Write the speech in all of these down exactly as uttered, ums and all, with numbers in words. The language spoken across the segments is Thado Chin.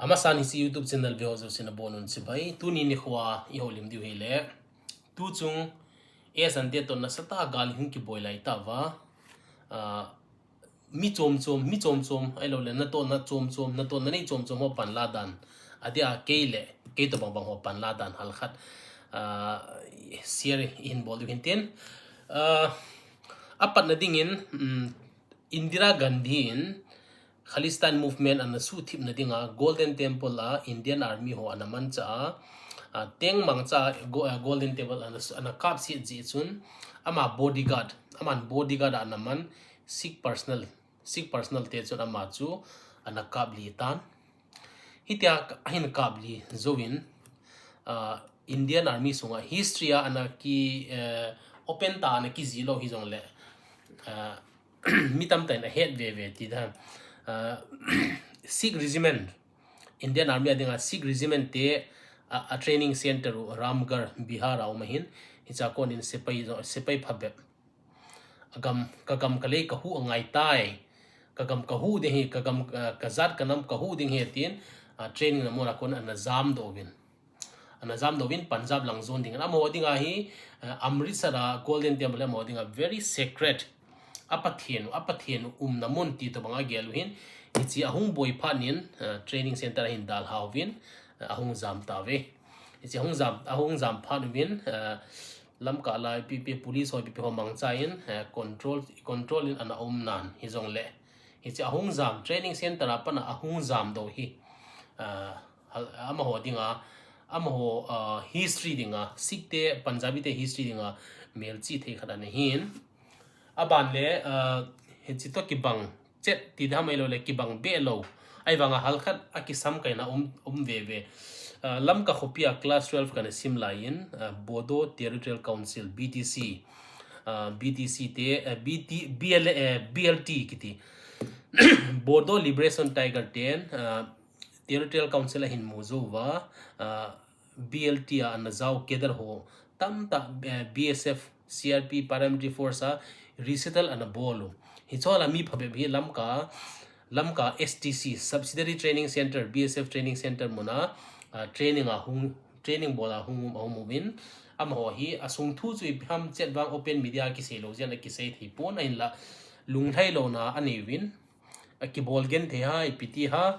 Amasan hiche YouTube channel veho jousen abonun chibai. Tuni nikhoa iholim diu hile, tuchung S N T toh nasatah a gal hung kiboi lai tauva, ah, mi chom chom, mi chom chom, ahilouleh natohna chom chom, natohna nei chom chom ho panla dan, adia kei le kei tobang bang ho panla dan halkhat, ah, share ihin bol diu hintin. Ah, apatna dingin, um, Indira Gandhi in Khalistan movement ana suhthipna dinga Golden Temple a Indian Army ho ana manchah a, ah, tengmangcha a Go-, ah, Golden Temple ana su-, ana kapset jeh chun, ama bodyguard, aman bodyguard a ana man Sikh personnel, Sikh personnel te chun ama chu ana kapli tan. Hitia ahin kapli jouvin, ah, Indian Army sunga history a ana ki, eh, open tah a ana kijih lou hijongle, ah, mi tamtah in ahet veve ti dan. Ah, Sikh Regiment, Indian Army a dinga Sikh Regiment te, ah, a training center u Ramgarh, Bihar a um ahin, hichea konin sepai jo-, sepai phabep. Agam, kagam kalei kahuh angai tai. Kagam kahuh ding ahi, kagam, ah, kajat kanam kahuh ding ahi tin, ah, training na muna kon ana jamdoh uvin. Ana jamdoh uvin Punjab lang jon dingin. Amaho dinga hi, ah, Amritsar a Golden Temple amaho dinga very sacred. A Pathen, a Pathen umna mun ti tobang agel u ahin. Hiche ahung boi phat in, ah, training center ahin dalha uvin, ah, ahung jam tauve. Hiche ahung jam, ahung jam phat uvin, ah, Lamka lai pipi police ho pipi ho mangcha in, eh, control, control in ana um nan hijongle, hiche ahung jam, training center a pat a ahung jamdoh hi, ah, hal-, amaho dinga, amaho, ah, history dinga, Sikh te, Punjabi te history dinga melchih thei khat ana hin. Aban le, ah, hiche toh kibang chet ti dam ahilouleh kibang be lou. Ahivanga halkhat a kisamkaina um, um veve. Ah, Lamka khopi a class twelve kana sim laiyin, ah, Bodo Territorial Council, B T C, ah, B T C te, ah, B T, B L, eh, B L T kiti. Bodo Liberation Tiger ten, ah, Territorial Council ahin mu jouva, ah, B L T a ana jao cadre ho tamtah, eh, B S F, C R P, Paramilitary Force a resettle ana bol u. Hiche a mi phabep hi Lamka, Lamka S T C, Subsidiary Training Center, B S F Training Center muna, ah, training a hung, training bol a hung, ahung uvin. Amaho hi asung thu chu ipi ham chet vang open media kisei lou jeh in akisei thei pon ahinla lunglhai louna anei uvin. Akibol genthei ham, ipi ti ham,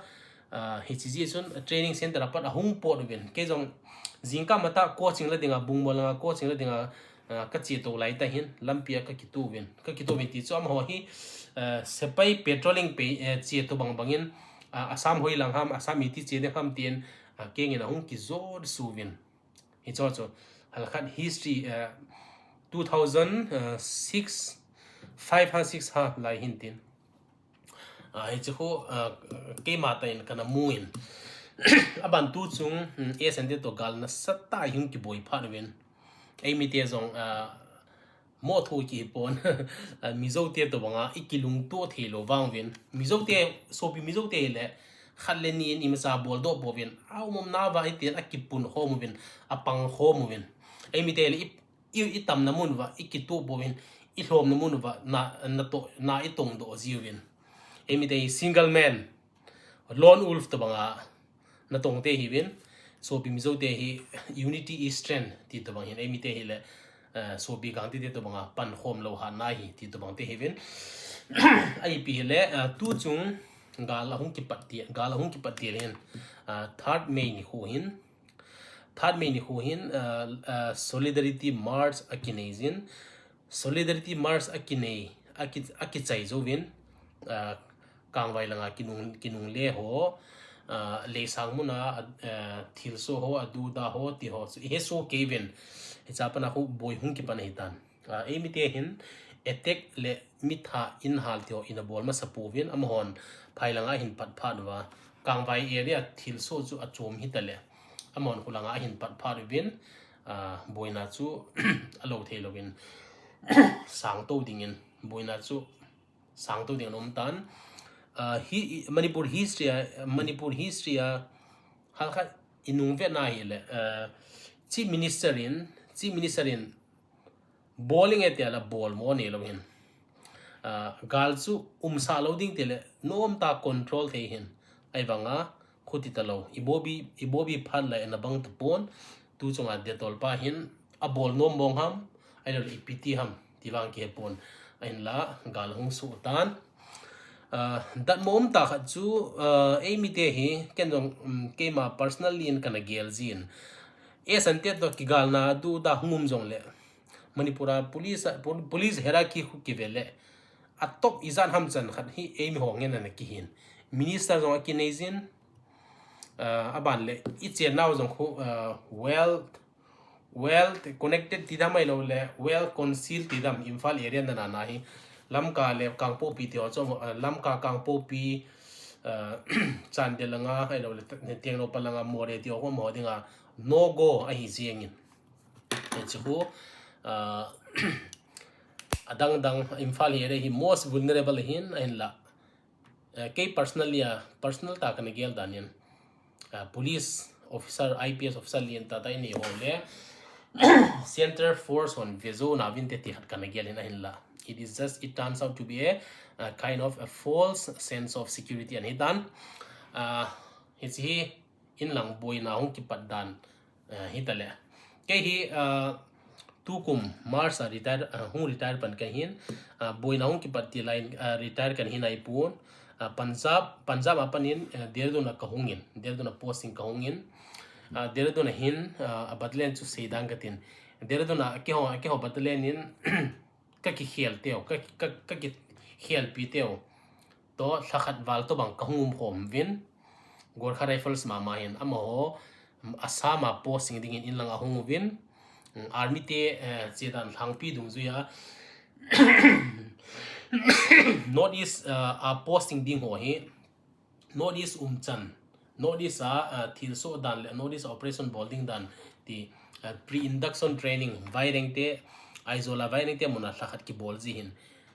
ah, hiche jeh chun training center a pat ahung pot uvin. Kei jong jingkah matah coaching la dinga, Bungmol langa coaching la dinga, ah, kache to lai tah hin, lampi a kakitoh uvin. Kakitoh uvin ti chu amaho hi, ah, sepai patrolling pe, eh, che tobang bangin, ah, Assam hoilang ham, Assam iti che ding ham tin, ah, kengin ahung kijot suh uvin. Hiche chu, halkhat history, eh, two thousand six, five ha, six ha lai hin tin. Ah, hiche khu, ah, keima tah in kana mu in. Aban tuchung, hmm, S N T toh gal nasatah a hung kiboi phat uvin. Eimi te jong, ah, mo thu kihi pon. Ah, Mizo te tobanga ikilungto thei lou vang uvin. Mizo te, sopi Mizo te hile, khat le ni in imacha boldoh pouvin. Aum um nauva itin akipun khom uvin, apang khom uvin. Eimi te hile, i, i, itamna mun uva, ikitoh pouvin, ilhomna mun uva, na, natoh, na itongdoh jiuvin. Eimi te hi single man, lone wolf tobanga natong te hiuvin, sopi Mizo te hi unity is strength ti tobang hin, eimi te hile, eh, sopi Gangte te tobanga pankhom lou hatna ahi ti tobang te hiuvin. Ahipi hile, eh, tuchung gal ahung kipat ti, gal ahung kipat ti hin, eh, third May nikho hin, third May nikho hin, eh, eh, Solidarity March akinei jin, Solidarity March akinei, aki, akichai jouvin, ah, Kangvai langa kinung, kinungle ho, ah, Leisang muna, ah, thilsoh ho, aduda ho, ti ho, chu ihesoh kei uvin. Hiche a pat a khu boi hung kipan ahitan. Ah, eimi te hin attack le mitha in hal ti ho ina bol masa pouvin, amahon phai langa hin pat phat uva. Kangvai area thilsoh chu achom hita le, amahon khu langa ahin pat phat uvin, ah, boina chu alou thei louvin, sangtou dingin, boina chu sangtou dingin aum tan. Ah, hi, Manipur history a, Manipur history a, halkhat inung vetna hile, ah, Chief Minister in, Chief Minister in, bol inge tia la bol mo nei lou hin. Ah, gal chu umsah lou ding tile, nomtah control thei hin. Ahivanga, Khuti talou. Ibobi, ibobi phat la ina bang tapon. Tu chunga Dettol pa hin abol nom bong ham, ailo le ipi ti ham, ti vang kihe pon. Ahinla, gal hung suh tan. Ah, datmo um ta khat chu, ah, eimi te hi, ken jong, um, keima personally in kana gel jin. Esan te to kigalna du da hung um jong le. Manipur a police, a, pol-, police hierarchy khu kive le. A top ijat ham chan khat hi eimi ho ngen ana kihin. Minister jong akinei jin, ah, aban le, i chennau jong khu, ah, well, well connected ti dam ailo le, well concealed ti dam, Imphal area na na na hi. Lamka le Kangpokpi ti ho chu, ah, Lamka, Kangpokpi, ah, Chandel langa, ailo le, Tengnoupal langa, Moreh ti ho, amaho dinga no go ahi jengin. Hichu, ah, adang dang Imphal hi area hi most vulnerable hin, ahinla. Eh, kei personally a, personal ta kana gel dan in. Ah, police officer, I P S officer lien tah tah inei ho le. Central Force hon ve jou nauvin te ti khat kana gel in ahinla. It is just, it turns out to be a, a kind of a false sense of security ahi tan. Ah, hichi hi inlang boina hung kipat dan, eh, hita le. Kei hi, ah, tukum March a retire, ah, hung retire pan kahin, ah, boina hung kipat ti lai in, ah, retire kana hi nai pon, ah, Punjab, Punjab a panin, eh, Dehradun a kahungin, Dehradun a posting kahungin, ah, Dehradun a hin, ah, a battalion chu seidang katin. Dehradun a keiho, keiho battalion in, ka kikhel teu, ka, ka, ka kikhelpi teu. To, lhakhat val to bang kahung um khom uvin. Gorkha Rifles mama hin amaho, um, Assam a posting dingin inlang ahung uvin. Um, army te, eh, chedan lhangpi dungjuia. North East, eh, a posting ding ho hi. North East umchan, North East a, ah, thilsoh dan le North East operation bol ding dan ti, ah, pre-induction training, Vairengte, Aizawl a Vairengte muna lhakhat kibol ji hin.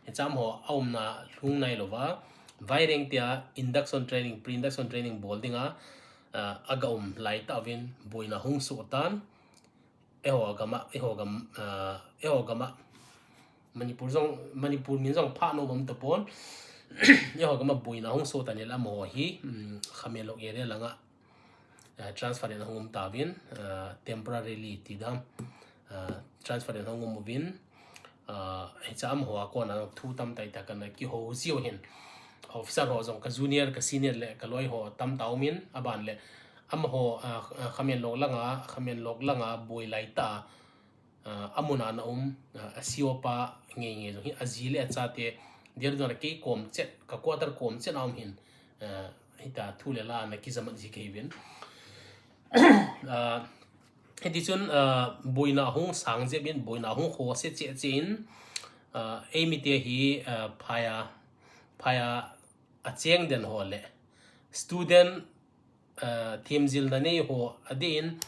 Hicham ho aumna lhung nailouva, Vairengte a induction training, pre-induction training bol dinga, ah, aga um laitah uvin boina hung suh tan. Eiho gam a, eiho gam, ah, eiho gam a. Manipur jong, Manipur min jong pha nom um tapon. Eiho gam a boina hung suh tan le amaho hi, um, Khamenlok area langa, ah, transfer in ahung um tauvin, ah, temporarily ti dam, ah, transfer in ahung um uvin, ah, hicha amaho a kona thu tamtah tah kana kihou jiu hin. Officer ho jong ka junior, ka senior le ka loi ho tamtah umin, aban le amaho, ah, ah, Khamenlok langa, Khamenlok langa boi laitah, ah, amun a ana um, ah, a C O pa ngei ngei jong hi, aji le achate, Dehradun a kei kom chet, ka quarter kom chet a um hin, ah, hita thu le la ana kijamat ji kahiuvin. Ah, hiti chun, ah, boina hung sang jep in, boina hung khoh se cheh cheh in, ah, eimi te hi, ah, phai a, phai a, acheng den ho le student, ah, themjilna nei ho adeh in,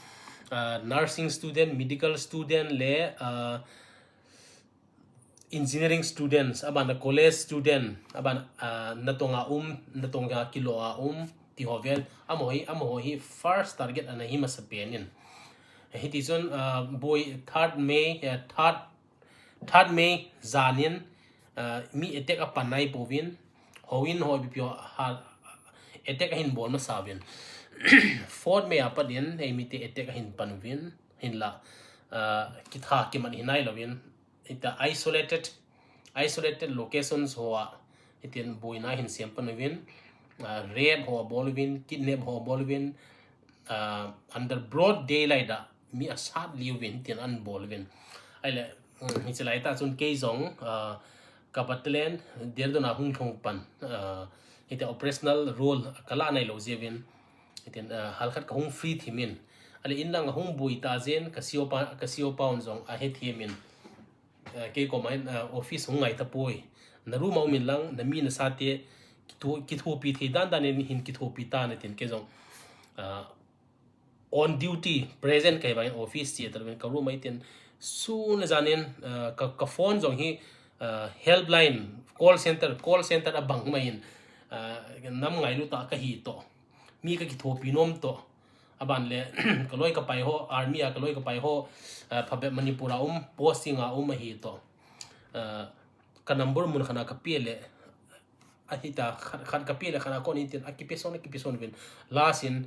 ah, nursing student, medical student le, ah, engineering students, aban a college student, aban, ah, natong a um, natong a kilo a um, ti ho vel, amaho hi, amaho hi first target ana hi masa pen in. Hiti chun, ah, boi third May, eh, third, third May jan in, ah, mi attack apan nai pouvin, houin ho ipi pi ho ha, attack ahin bol masa uvin. Fourth May a pat in, eimi te attack ahin pan uvin, hinla, ah, kitha kiman hi nai louvin, hita isolated, isolated locations ho a, hitin boina hin sem pan uvin, ah, rape ho abol uvin, kidnap ho abol uvin, ah, under broad daylight a mi asat liu vin tin ana bol uvin. Ahile, um, hichi laitah chun kei jong, ah, ka battalion, Dehradun a hung lhung pan, ah, hiti operational role ka la nai lou jeh uvin, hitin, ah, halkhat ka hung free thim in. Ahile inlang ahung boi ta jeh in, ka C O pa, ka C O pa un jong ahe thim in. Eh, kei koma hin, eh, office hung ngai tapoi. Na room a um in lang, na mi na sa te, kitho-, kithopi thei dan dan in hin kithopi tan tin kei jong, eh, on duty, present kahi vangin office che talou in ka room a hitin sun a jan in, eh, ka, ka phone jong hi, eh, helpline, call center, call center abang mai in, eh, nam ngailut a kahi toh. Mi ka kithopi nom toh. Aban le, ka loi ka pai ho, army a ka loi ka pai ho, ah, phabep Manipur a um, posting a um ahi toh. Ah, ka number mun khat a ka pe le, ahita khat, khat kapi le khat a kon in tin, akipe son, akipe son uvin. Last in,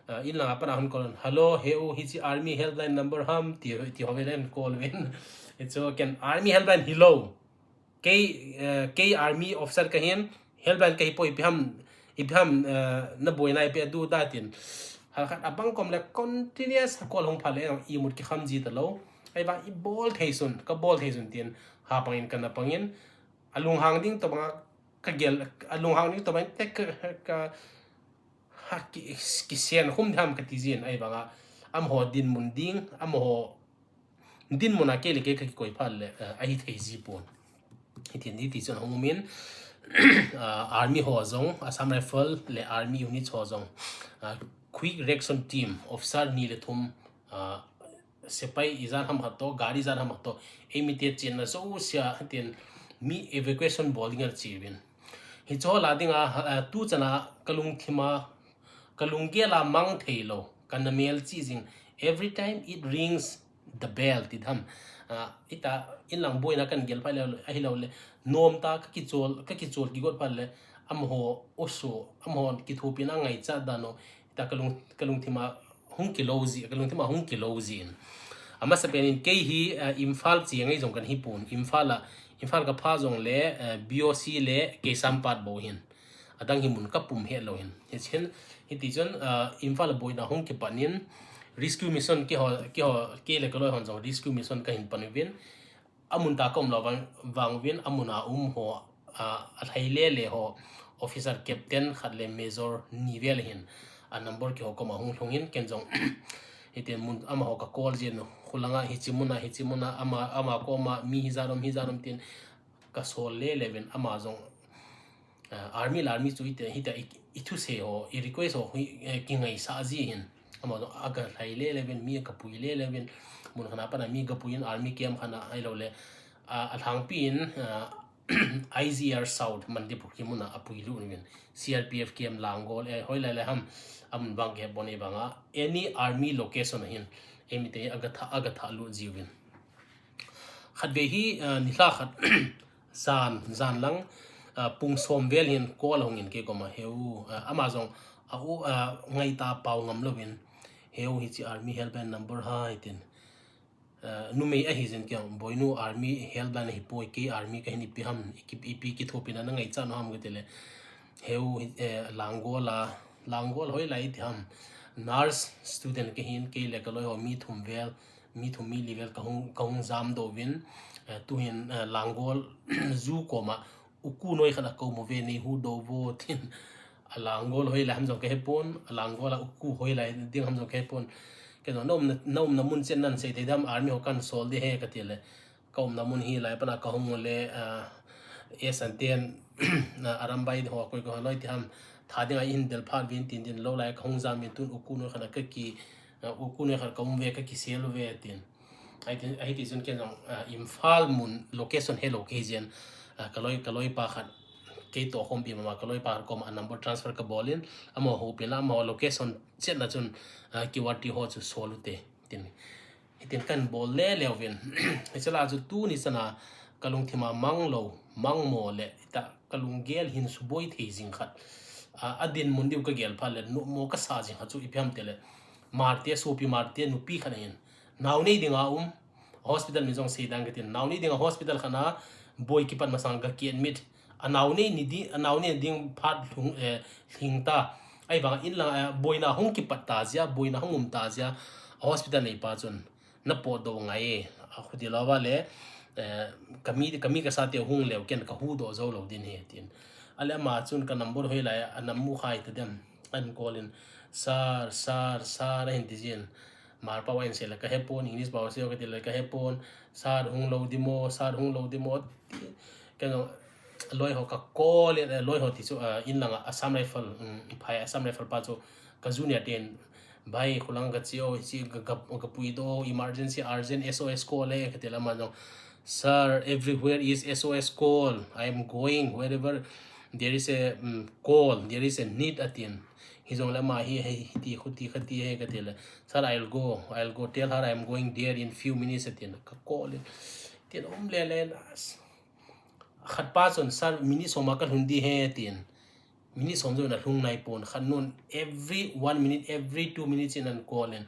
uh, in langa pana hung call in, "Hello, heu, hichi army helpline number ham," ti, ti ho uvin, call uvin. Hichu ken army helpline hilou. Kei, uh, kei army officer kahin, helpline kahi poi, ipi ham, ipi ham, uh, na boina ipi adu da tin. Hal khat abang kom le continuous call hung pha le, imut kikham ji talou. Ahivang ibol thei sun, kabol thei sun tin, ha pangin kana pangin. Alunghang ding tobang a kagel, alunghang ding tobang te ka, ka, ha ki, kisen khum tham kati jin, ahivanga amaho dinmun ding, amaho dinmun a kei le kei kakikoi phat le, uh, ahi thei ji pon. Hitin hiti chun hung umin, uh, army ho jong, Assam Rifle le army unit ho jong, uh, quick reaction team, officer ni le thum, uh, sepai ijat ham khat toh, gari ijat ham khat toh, eimite chenna jousea, tin mi evacuation bol ding a chi uvin. Hichu la dinga, uh, tu chana kalungthima, kalunggel a mang thei lou, kana mel chi jing. Every time it rings the bell, ti tham. Uh, ita in lang boina kan gel phat le, ahilou le, nomta kakichol, kakichol kigot phat le, amaho oso, amaho kithopina ngaichat dan u, ita kalung, kalungthima hung kilou ji, kalungthima hung kilou ji in. Amasapen in kei hi, uh, Imphal chi ngai jong kan hi pon. Imphal a, Imphal kapha jong le, uh, B O C le Keisampat bou hin. Adang hi mun kapum het lou hin. Hichun, hiti chun, uh, Imphal a boina hung kipan in, rescue mission keiho, keiho, kei le kaloi hon jong rescue mission kahin pan uvin. Amun ta ka um lou vang, vang uvin, amun a um ho, a, alhai le le ho, officer captain khat le major ni vel hin, a number keiho koma hung lhung in, ken jong, hitin mun, amaho ka call jin, khulanga, hichi muna, hichi muna, ama, ama koma, mi hijat um, hijat um tin, ka sol le le uvin, ama jong, uh, army le army chu hiti, hiti i, i thusei ho, i request ho, hi, eh, kingaisah ji hin. Ama jong aga lhai le le uvin, mi aga pui le le uvin. Mun khat a pana mi aga pui in army camp khat a ahilou le. Uh, alhangpi in, uh, I G R South, Manipur ki mun a apui lut uvin. C R P F camp Langol, eh, hoilai le ham, amun vang kei bon ivanga. Any army location a hin, eimite aga tha, aga tha lut ji uvin. Khatvei hi, uh, nilhah khat, jan, jan lang, uh, pung som vel hin call ahung in kei koma heu, uh, ama jong, a u, uh, ngaitah pao ngam louvin, heu hichi army helpline number ham tin. Uh, numei ahi jin kei jong, boinu army helpline ahi poi, kei army kahin, ipi ham, ipi, ipi kithopina na ngaichat u ham kati le. Heu hi, eh, Langol a, Langol hoilai ti ham. Nurse student kahin, kei le kaloi ho mi thum vel, mi thum mi li vel kahung, kahung jamdoh uvin, eh, tuhin, eh, Langol zoo koma, uku noi khat akou mo ve nei huhdoh vo tin, a Langol hoilai ham jong kahe pon, a Langol a uku hoilai ding ham jong kahe pon. Kei jong na umna, na umna mun chenna sei thei dem, army ho kan sol ding ahi kati le. Ka umna mun hilai pana kahung le, ah, S and ten, ah, Arambai ho koi koi loi ti ham. Tha dinga ihin del phat uvin tin tin lou lai kahung jam uvin tun uku noi khat a kaki, ah, uku noi khat ka um ve kakisel uve tin. Ahiti, ahiti chun ken jong, ah, Imphal mun location helou kei jin, ah, kaloi, kaloi pa khat kei toh khompi mama kaloi pa khat koma number transfer kabol in, amaho houpi in la, amaho location chetna chun, ah, Q R T ho chu sol ute tin. Hitin kan bol le le uvin. Hiche la chu tuni chana kalungthima mang lou, mang mo le, ita kalunggel hin suboi thei jing khat. A, adinmun diu kagel phat le, numo kasa jing khat chu ipi ham ti le. Marte, sopi Marte, nupi khat ahin. Nao nei dinga um, hospital min jong sei dan katin. Nao nei dinga hospital khat a, boi kipat masang ga ki admit. Anao nei ni di, anao nei ding phat lhung, eh, lhing ta. Ahivang in lang, eh, boina hung kipat ta jeh a, boina hung um ta jeh a, hospital neipa chun, na potdoh ngai e, akhuti lou va le, eh, kami, kami kasa te hung leu ken kahuhdoh jou lou ding ahi tin. Ale ama chun ka number hoilai, anam mu khai ta dem, an call in, "Sir, sir, sir," ahin ti jin. Mar pao a hin sei le kahe pon, English pao a sei o kati le kahe pon, "Sir hung lou ding mo, sir hung lou ding mo," ti. Ken jong, loi ho ka call in, eh, loi ho ti chu, eh, in langa Assam Rifle, um, phai Assam Rifle pa chu ka junior ten, "Bhai, khulang ka che o, hichi ka, ka, ka puidoh, emergency, urgent, S O S call e," kati le ama jong, "Sir, everywhere is S O S call. I am going wherever there is a, um, call, there is a need," atin. Hijong le ama hi, hi, hiti, khuti, khati, hi, kati le, "Sir, I'll go, I'll go. Tell her I am going there in few minutes," atin. Ka call in. Tin um le le na, as-, Khat pa chun, "Sir, minute som a kalhun ding ahi," tin. Minute som jouvin alhung naipon, khat nun every one minute, every two minutes in ahin call in,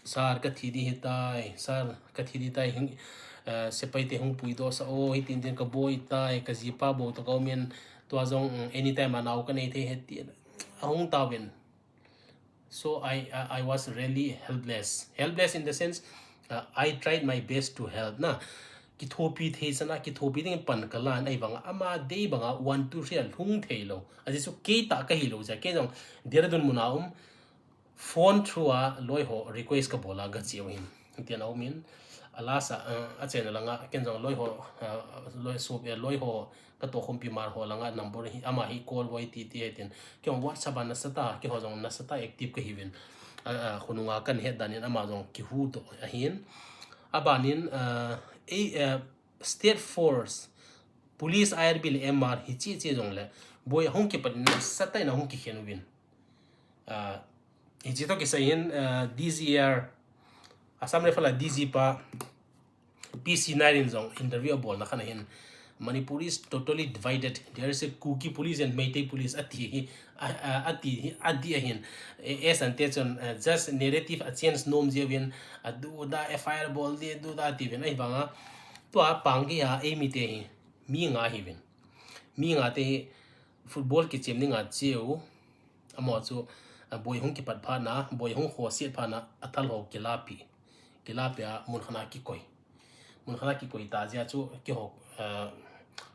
"Sir, kathi ding ahitai, sir, kathi ding ahitai, hung, eh, sepai te hung puidoh sah o, hitin tin kaboi tai, kajipa bou toh kaum in, tua jong, mm, anytime a nao kanei thei ahi," tin ahung tauvin. So I, I, I was really helpless. Helpless in the sense, uh, I tried my best to help na. Kithopi thei chan a, kithopi ding pan kalan, ahivang a ama dei banga one, two, three alhung thei lou. Ajeh chu kei tah kahi lou jeh a, kei jong Dehradun mun a um, phone through a loi ho request kabol a gache u ahin. Tin aum in, a last a, uh, achaina langa, ken jong loi ho, uh, loi sop, eh, loi ho, katohkhompi mal ho langa number hi, ama hi call voi titi ahi tin. Kei jong WhatsApp a nasatah, keiho jong nasatah active kahiuvin. A, a, khonunga kahet dan in ama jong kihuhdoh ahin. Abanin, a, a, a, State Force, Police, I R B le M R hiche che jongle, boi ahung kipat in nasatah in ahung kikhen uvin. A, hiche toh kisai in, a, D G R, Assam Rifle a D G pa, P C Nair in jong interview abolna khat ahin, "Manipur is totally divided. There is a Kuki police and Meitei police," ati hi, a, a, ati hi, ati ahin. E, S N te chun, eh, just narrative a change nom jeh uvin, adu da F I R bol ding, adu da ati uvin, ahivanga. Tua pang geiya eimi te hi, mi nga hiuvin. Mi nga te hi, football kichem dinga cheu, amaho chu, a, boi hung kipat phat na, boi hung khoset phat na, athal ho kilapi. Kilapi a, mun khat a kikoi. Mun khat a kikoi ta jeh a chu, keiho, a,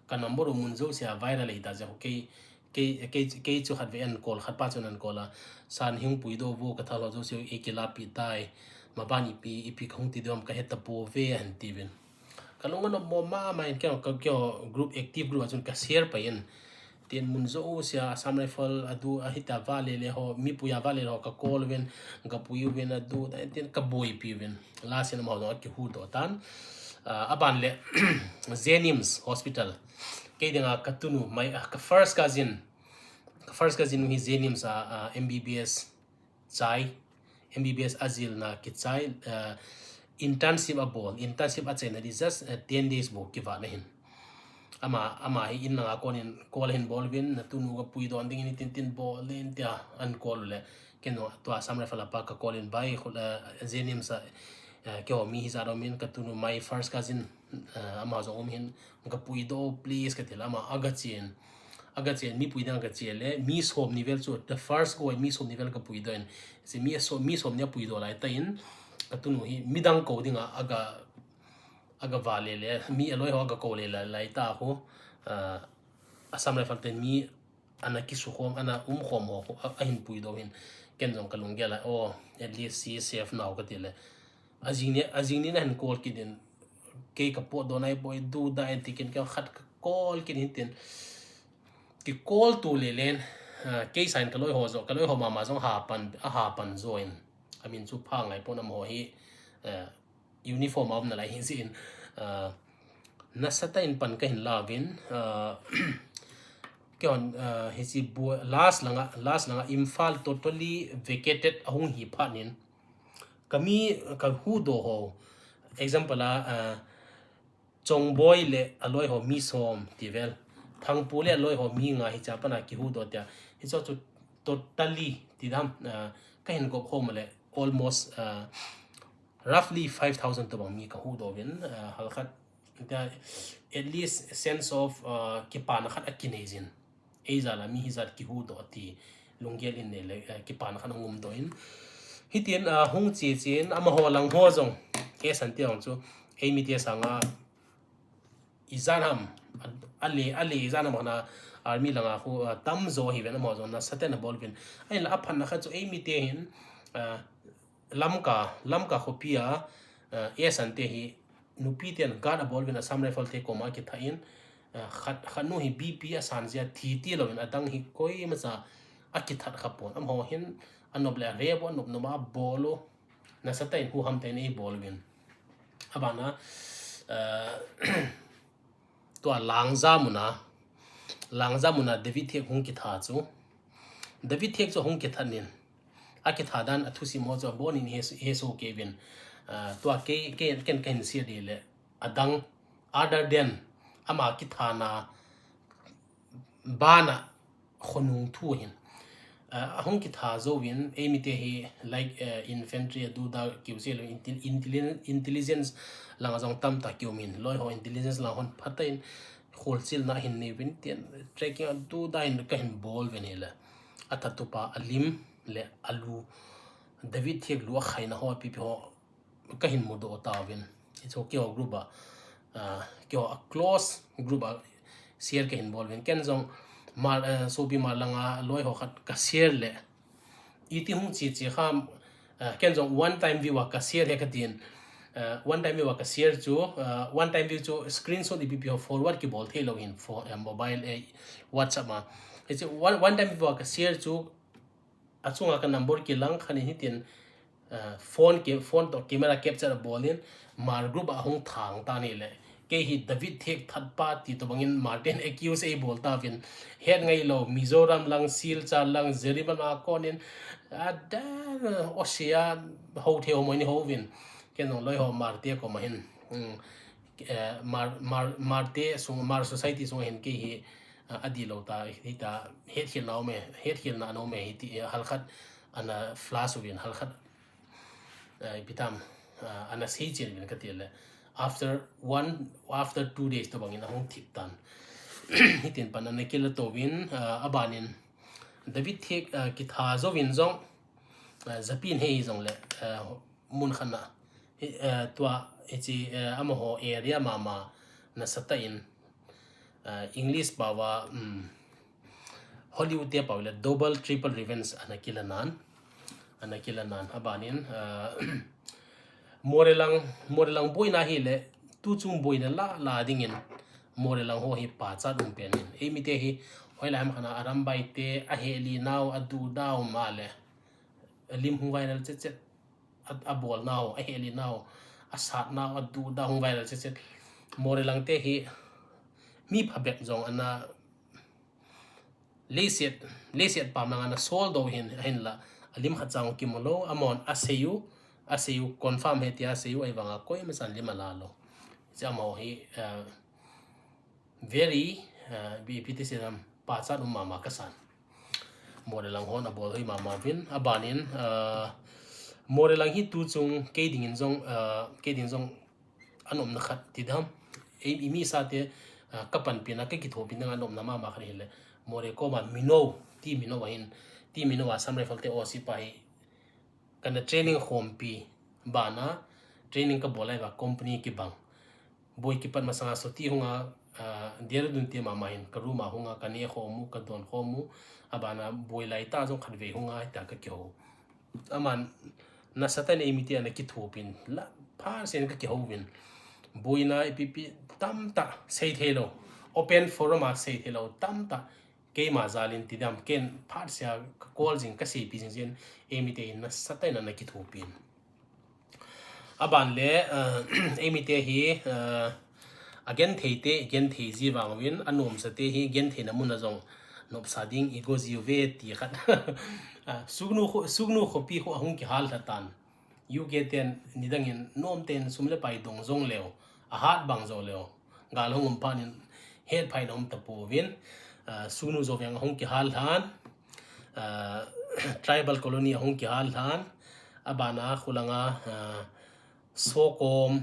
ka number u mun jousea viral ahi ta jeh a, kei, kei, kei, kei chu khatvei ahin call, khat pa chu ahin call a, "Sir, nahung puidoh vo, kathal ho jouse eikilapi tai, maban ipi, ipi kahung ti diu ham kahe tapouve," ahin tiuvin. Kalung anom mama in, keiho, ka, keiho group, active group a chun ka share pai in. Tin mun jousea Assam Rifle adu, ahita vahle le ho, mipui a vahle le ho, ka call uvin, ka pui uvin, adu, tin ka boipi uvin. Last in amaho jong akihuhdoh tan. Ah, aban le, JNIMS Hospital. Kei dinga ka tunu, my, ah, ka first cousin. Ka first cousin hi JNIMS a, ah, M B B S chai, M B B S ajilna kichai, eh, internship abol, internship achaina ding just, eh, ten days bou kivahna ahin. Ama, ama hi in langa kon in call ahin bol uvin, "Natunu kapuidoh ding ahi," tin tin bol in tia ahin call u le. Ken jong tua Assam Rifle a pa ka call in, "Bai, khu, eh, JNIMS a, eh, keiho mi hijat aum in, ka tunu, my first cousin, eh, ama jong um in, kapuidoh, please," kati le ama agachen. Agachen, mipui dinga agache le, mi somni vel chu, the first go, mi somni vel kapuidoh in. Hiche mi som, mi somni apuidoh laitah in, ka tunu hi, midang kou dinga, aga, agavahle le, mi aloi ho agakou le lai, laitah khu, ah, Assam Rifle ten mi ana kisukhom, ana umkhom ho khu, a, ahin puidoh in, ken jong kalunggel a, oh, at least she is safe now kati le. Ajing ni, ajing ni nahin call kit in, kei kapotdoh naipoi, adu da in ti ken, kei khat ka call kit in tin. Ki call to le len, ah, kei sangin kaloi ho jo, kaloi ho mama jong ahapan, ahapan jo in. Amin chu Phangaipon, amaho hi, eh, uniform a um nalai ahi jeh in, ah, nasatah in pan kahin la uvin, ah, keihon, ah, hiche bu-, last langa, last langa Imphal totally vacated ahung hi phat in, kami, kahuhdoh ho, example a, ah, Chongboi le aloi ho mi som ti vel, Phangpu le aloi ho mi nga, hiche a pat a kihuhdoh tia. Hiche chu totally ti dam, ah, kahin gop khom le almost, ah, roughly five thousand tobang mi kahuhdoh uvin, ah, halkhat, tia, at least sense of, ah, kipana khat akinei jin. Eijat a mi hijat kihuhdoh ti lunggel in nei le, eh, kipana khat ahung umdoh in. Hitin, ah, hung che chen, amaho lang ho jong, S N te jong chu, eimi te sanga, ijat ham, a, ale, ale ijat ham hana, army langa khu, ah, tamjo hiuvin, amaho jong nasatah in abol uvin. Ahinla aphatna khat chu eimi te hin, ah, Lamka, Lamka khopi a, eh, S N te hi nupi ten guard abol uvin Assam Rifle te koma kithat in, eh, khat, khat nu hi B P asan jeh a thi tilou in, adang hi koimacha akithat khapon. Amaho hin anop le arep u, anop nop a abol u. Nasatah in huham tah in eibol uvin. Abana, eh, Tua Langja muna, Langja muna David Thiek hung kithat chu. David Thiek chu hung kithat in, akithat dan athusim ho chu abonin he, hesoh kei uvin. Ah, tua kei, kei, ken kahin sei ding le, adang, other than ama kithatna, bana khonung thu hin. Uh, ahung kitha jouvin, eimite hi, like, uh, infantry adu da kiu se lo, intel-, intelli-, intelligence langa jong tamtah kiu min. Loi ho intelligence langa hon phaten kholchilna hin nei uvin tin, tracking adu da in kahin bol uvin hile. Athatupa alim le alu, David Thiek lu akhaina ho, ipi ipi ho, kahin mudoh tauvin. Hichu keiho group a, uh, keiho a close group a share kahin bol uvin. Ken jong Hmar, uh, sopi Hmar langa loi ho khat ka share le. Iti hung chi chi kha, uh, ken jong one time view a ka share he katin. Uh, one time view a ka share chu, uh, one time view chu screenshot ipi ipi ho forward kibol thei lou hin for, uh, mobile, eh, WhatsApp a. Hichu one, one time view a ka share chu, achunga ka number kilang khan in hitin, uh, phone ki, phone to camera capture abol in, Hmar group a hung thang tan hile. Kei hi David Thiek thatpa ti tobang in Hmar ten accuse eibol tauvin. Het ngai lou, Mizoram lang, Silchar lang, Jiribam a kon in, ada, osia, ho thei ho mo ni hovin. Ken jong loi ho Hmar te koma hin. Mm. Eh, Hmar, Hmar, Hmar te sung, Hmar society sunga hin kei hi, ah, adih lou ta, hita, hetkhelna aume, hetkhelna ana aume, hiti, eh, halkhat ana flash uvin, halkhat, eh, ipi tam, ah, ana seichen uvin kati le. After one, after two days tobang in ahung thip tan. Hitin pan ana kila touvin, ah, abanin David Thiek, ah, kitha jouvin jong, ah, Japan he hi jong le, ah, mun khat na, hi, eh, tua, hichi, eh, amaho area mama nasatah in, eh, English pao a, um, Hollywood te pao le double, triple revenge ana kila nan, ana kila nan, abanin, eh, Moreh lang, Moreh lang boina hile, tuchung boina la, la dingin, Moreh lang ho hi pachat um pen in. Eimite hi, hoilai ham khat na Arambai te, aheli nau, adu dau ma le, lim hung viral chet chet. A, abolnau, ahelinau, asatnau, adu da hung viral chet chet. Moreh lang te hi, mi phabep jong ana leiset, leiset pam lang ana sol doh hin, ahinla, alim khat chang kimu lou, amahon asei u, asei u, confirm he tia asei u, ahivanga koima chan lim ala lou. Hiche amaho hi, eh, very, uh, ipi ti sei ham, pachat um mama kasan. Moreh lang hon abol hoi mama uvin, abanin, uh, Moreh lang hi tuchung kei dingin jong, uh, kei dingin jong anomna khat ti dam. Ei, imi sa te, uh, kapanpina, kakithopina anomna mama khat hile. Moreh koma Minou, ti Minou ahin, ti Minou a Assam Rifle te O C pa hi, kana training khompi bana, training kabol lai va company kibang. Boi kipat masanga soti hunga, ah, Dehradun te mama hin ka room a hunga, kane khom u, kadon khom u, abana boi lai ta jong khatvei hunga, hita kakihou. Aman, nasatah in eimite ana kithopin, la, phasen kakihou uvin. Boina ipi ipi tamtah seithei lou. Open forum a seithei lou tamtah. Keima jalin ti dam ken phat sia ka call jing ka seipi jing jin eimite in nasatah in ana kithopin. Aban le, uh, eimite hi, uh, agenthei te, genthei ji vang uvin, anomsa te hi, gentheina muna jong nopsa ding i go jiuve ti khat. Uh, Sugnu kho, Sugnu khopi kho ahung kihal lha tan. U K ten nidangin nomten sum le pai dong jong leu, ahat bang jo leu. Gal hung um phat in het phaina um tapouvin, ah, Sugnu jo veng ahung kihal lhan, ah, tribal colony ahung kihal lhan, abana khulanga, ah, Sokom,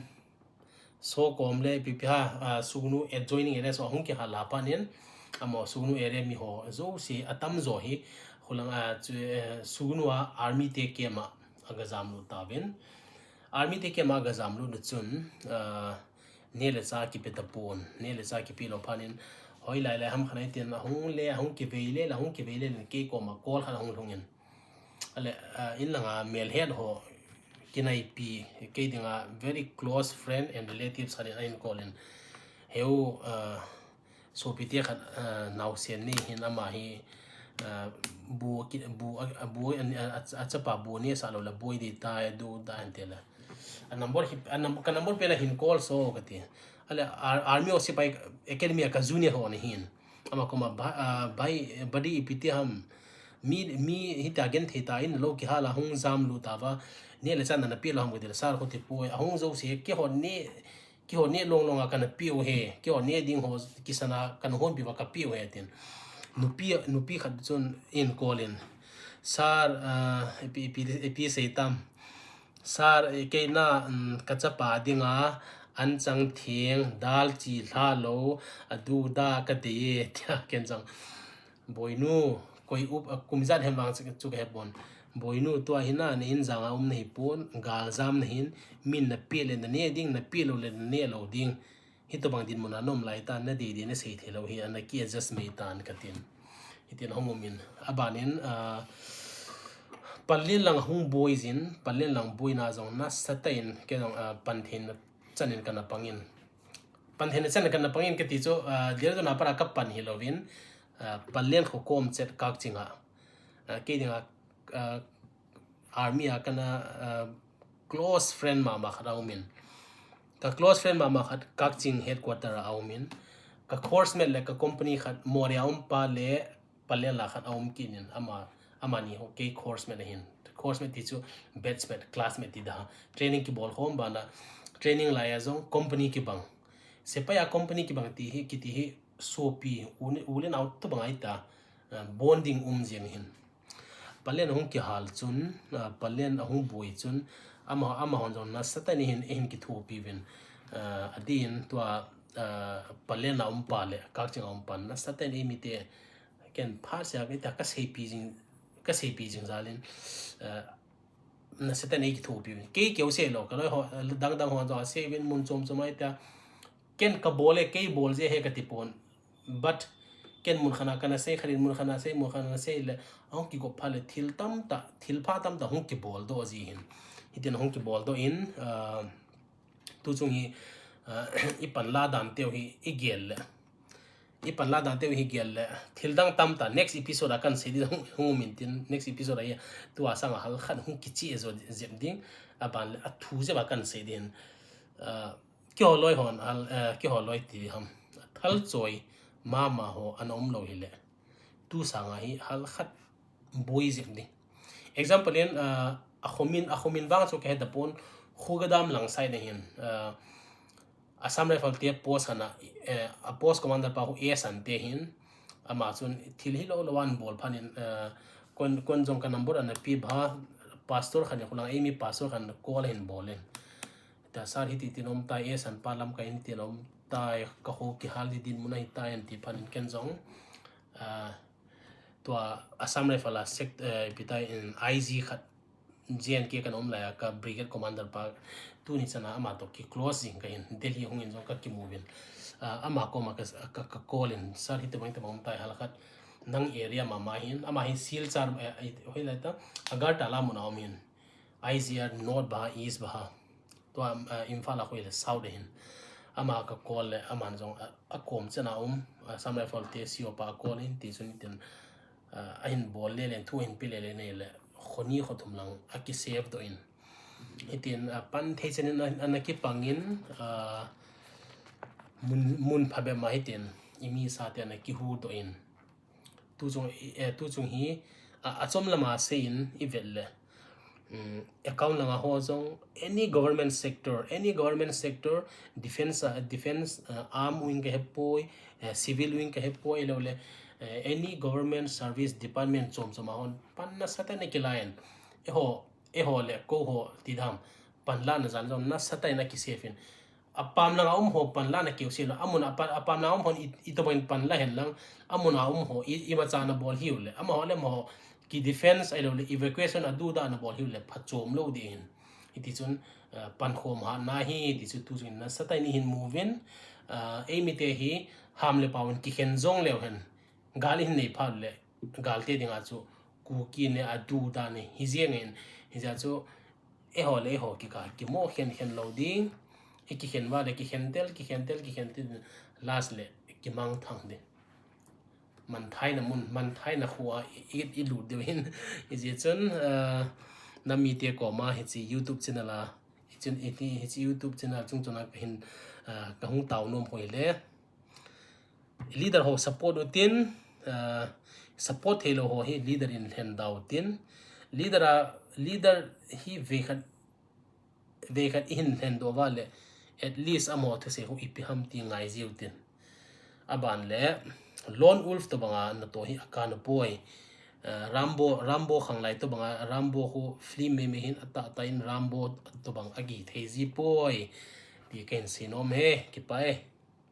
Sokom le ipi ipi ha, ah, Sugnu adjoining area so ahung kihal lha phat in, amaho Sugnu area mi ho jouse atam jo hi, khulang, ah, chu, eh, Sugnu a army te camp a aga jamlut tauvin. Army te camp a aga jamlut na chun, ah, neh le chah kipe tapon, neh le chah kipe lou phat in, hoilai lai ham khat na hitin, ahung le, ahung kivei le, ahung kivei le, kei koma call khat ahung lhung in. Ale, ah, in langa melhet ho, kinaipi, kei dinga very close friend and relatives khat in ahin call in. Heu, ah, sopite khat, ah, naosen nei hin ama hi, ah, bu ki, bu, a, a, bu, a, a, achapa bu nehsah lou le boi ding tai, adu da ahin ti le. A number hi, a num-, ka number pen ahin call so kati. Ale, ar-, army ho sepai academy a ka junior ho ana hin. Ama koma ba, ah, bai, buddy ipi ti ham. Mi, mi hita genthei tah in lou kihal a hung jamlut tauva. Neh le chah nana pe lou ham kati le sir kho ti poi. Ahung jouse keiho neh, keiho neh long long a kana pe u ahi. Keiho neh ding ho kisana kana honpi uva ka pe u ahi tin. nupi, nupi khat chun in call in, "Sir, ah, ipi, ipi, ipi sei tam? Sir, eh, keina, um, ka chapa dinga an chang theng, dal chi hla lo, a du da ka dei e," tia ken chang. Boinu, koi up, a kum ijat hem vang chu, chu ka he pon. Boinu, tua hi na, na in jang a um na hi pon, gal jam na hin, min na pe le na ne ding, na pe lo le na ne lo ding. Hitobang dinmun a na um lai ta, na dei dei na sei thei lo hi, ana ki adjust mai tan ka tin. Hitin hung um in, a ban in, ah, Panlen lang hung boi jin, Panlen lang boina jong nasatah in, kei jong, ah, pan theina chan in kana pang in. Pan theina chan in kana pang in ka ti chu, ah, Liardon a pat a ka pan hi lo vin, ah, Panlen kho kom chet Kakching a. Ah, kei dinga, ah, army a kana, ah, close friend mama khat a um in. Ka close friend mama khat Kakching headquarter a um in. Ka course mate le ka company khat Moreh a um pa le Panlen lang khat a um kit in, ama, amani ho kei course mate ahin. Course mate ti chu batch mate, class mate ti da. Training kibol khom bana, training lai a jong company kibang. Sepai a company kibang ti hi, kiti hi, sopi, u le, u le nau tobang ahi ta, ah, bonding um jeng hin. Panlen hung kihal chun, ah, Panlen ahung boi chun, ama, amahon jong nasatah in hin, hin kithopi vin, ah, adin tua, ah, Panlen a um pa le Kakching a um pa nasatah in eimi te, ken phat sia ve ta ka seipi jing, ka seipi jing jal in, ah, nasatah in ei kithopi vin. Kei keu sei lo, ka loi ho, dang dang ho jong sei vin mun chom chom ahi ta. Ken ka bol e, kei bol je he ka ti pon. But ken mun khat a kana sei, khat in mun khat a sei, mun khat a sei le, ahung kigop phat le thil tamtah, thil pha tamtah hung kibol doh ji hin. Hitin hung kibol doh in, ah, tu chung hi, ah, i panla dan teu hi i gel le. I panla dan teu hi gel le. Thil dang tamtah next episode a kan sei ding hung, hung um in tin, next episode a hi tua sang a hal khat hung kichi e jo jep ding, a ban le a thu jep a kan sei ding. Ah, Keiho loi hon, hal, eh, keiho loi ti ham. Thal choi mama ho ana um lo hi le. Tu sang a hi hal khat boi jep ding. Example in, ah, a khomin, a khomin vang chu ka he ta pon, Khuga Dam lang side na hin, ah, Assam Rifle te post khat na, eh, a post commander pa hu S an te hin, ama chun thil hi lo lo an bol phan in, eh, kon, kon jong ka number ana pi ba, pastor khat ni khulang, eimi pastor khat call hin bol in. Ta sir hiti tin um tai, S an pa lamkai in tin um tai, ka ho kihal di dinmun ahi tai an ti phan in ken jong, ah, tua Assam Rifle a sec-, eh, ipi tai in I G khat, J N K kana um lai a ka brigade commander pa tuni chan a ama to ki close jing ka hin, Delhi hung in jong ka kimu vin. Ah, ama koma ka, ka, ka call in, sir hitobang hitobang um tai hal khat nang area mama hin, ama hi Silchar, eh, eh, hoilai ta, Agartala mun a um hin. I G R North ba, East ba. Tua, ah, Imphal a khoi le South a hin. Ama ka call le, aman jong a, a kom chan a um, ah, Assam Rifle te C O pa a call in, ti chun tin, ah, ahin bol le le, thu ahin pe le le nei le, kho ni kho thum lang a ki save doh in. Hitin, ah, pan thei chan in a, ana kipang in, ah, mun, mun phabep ma hitin, i mi sa te ana kihu doh in. Tu chung, eh, tu chung hi, a, a chom lama sei in i vet le. Um, account langa ho jong, any government sector, any government sector, defense, ah, defense, ah, arm wing ka he poi, eh, civil wing ka he poi lo le, eh, any government service department chom chom a hon, pan nasatah in a kilan. Eiho, eiho le, ko ho, ti dam, pan lana jan jong nasatah in a ki save in. A pam langa um ho pan lana keu sei lo, amun a pa, a pam langa um hon i, itobang in pan la hen lang, amun a um ho, i, imacha na bol hiu le, amaho le amaho, ki defense ahilou le, evacuation a du da na bol hiu le, phachom lou ding ahin. Hiti chun, eh, pan khom hatna hi, ti chu tu chun nasatah in i hin mu vin, eh, eimi te hi, ham le pau in kikhen jong leu hen, gal i hin nei phat le, gal te dinga chu, Kuki ne a du da ne, hi jeng in, hi jeng chu, eiho le eiho kikah, kimo khen khen lou ding, i kikhen va le, kikhen tel, kikhen tel, kikhen tel, last le, kimang thang ding. Manthaina mun, manthaina khua i, i, i lut deu hin. Hijeh chun, ah, nam mite koma hiche YouTube channel a, hichun, hiche YouTube channel chung chun a hin, ah, ka hung tao nom koi le. Leader ho support utin, ah, support thei lou ho hi leader in lhen da utin. Leader a, leader hi vekhat vekhat i hin lhen doh uva le, at least amaho thusei ho ipi ham ti ngai jiu tin. Aban le, Lone Wolf tobanga natoh hi akana poi. Rambo, Rambo khanglai tobanga, Rambo khu film meme hin atah tah in Rambo tobang akithei ji poi. Ti kahin seinom e, kipah e.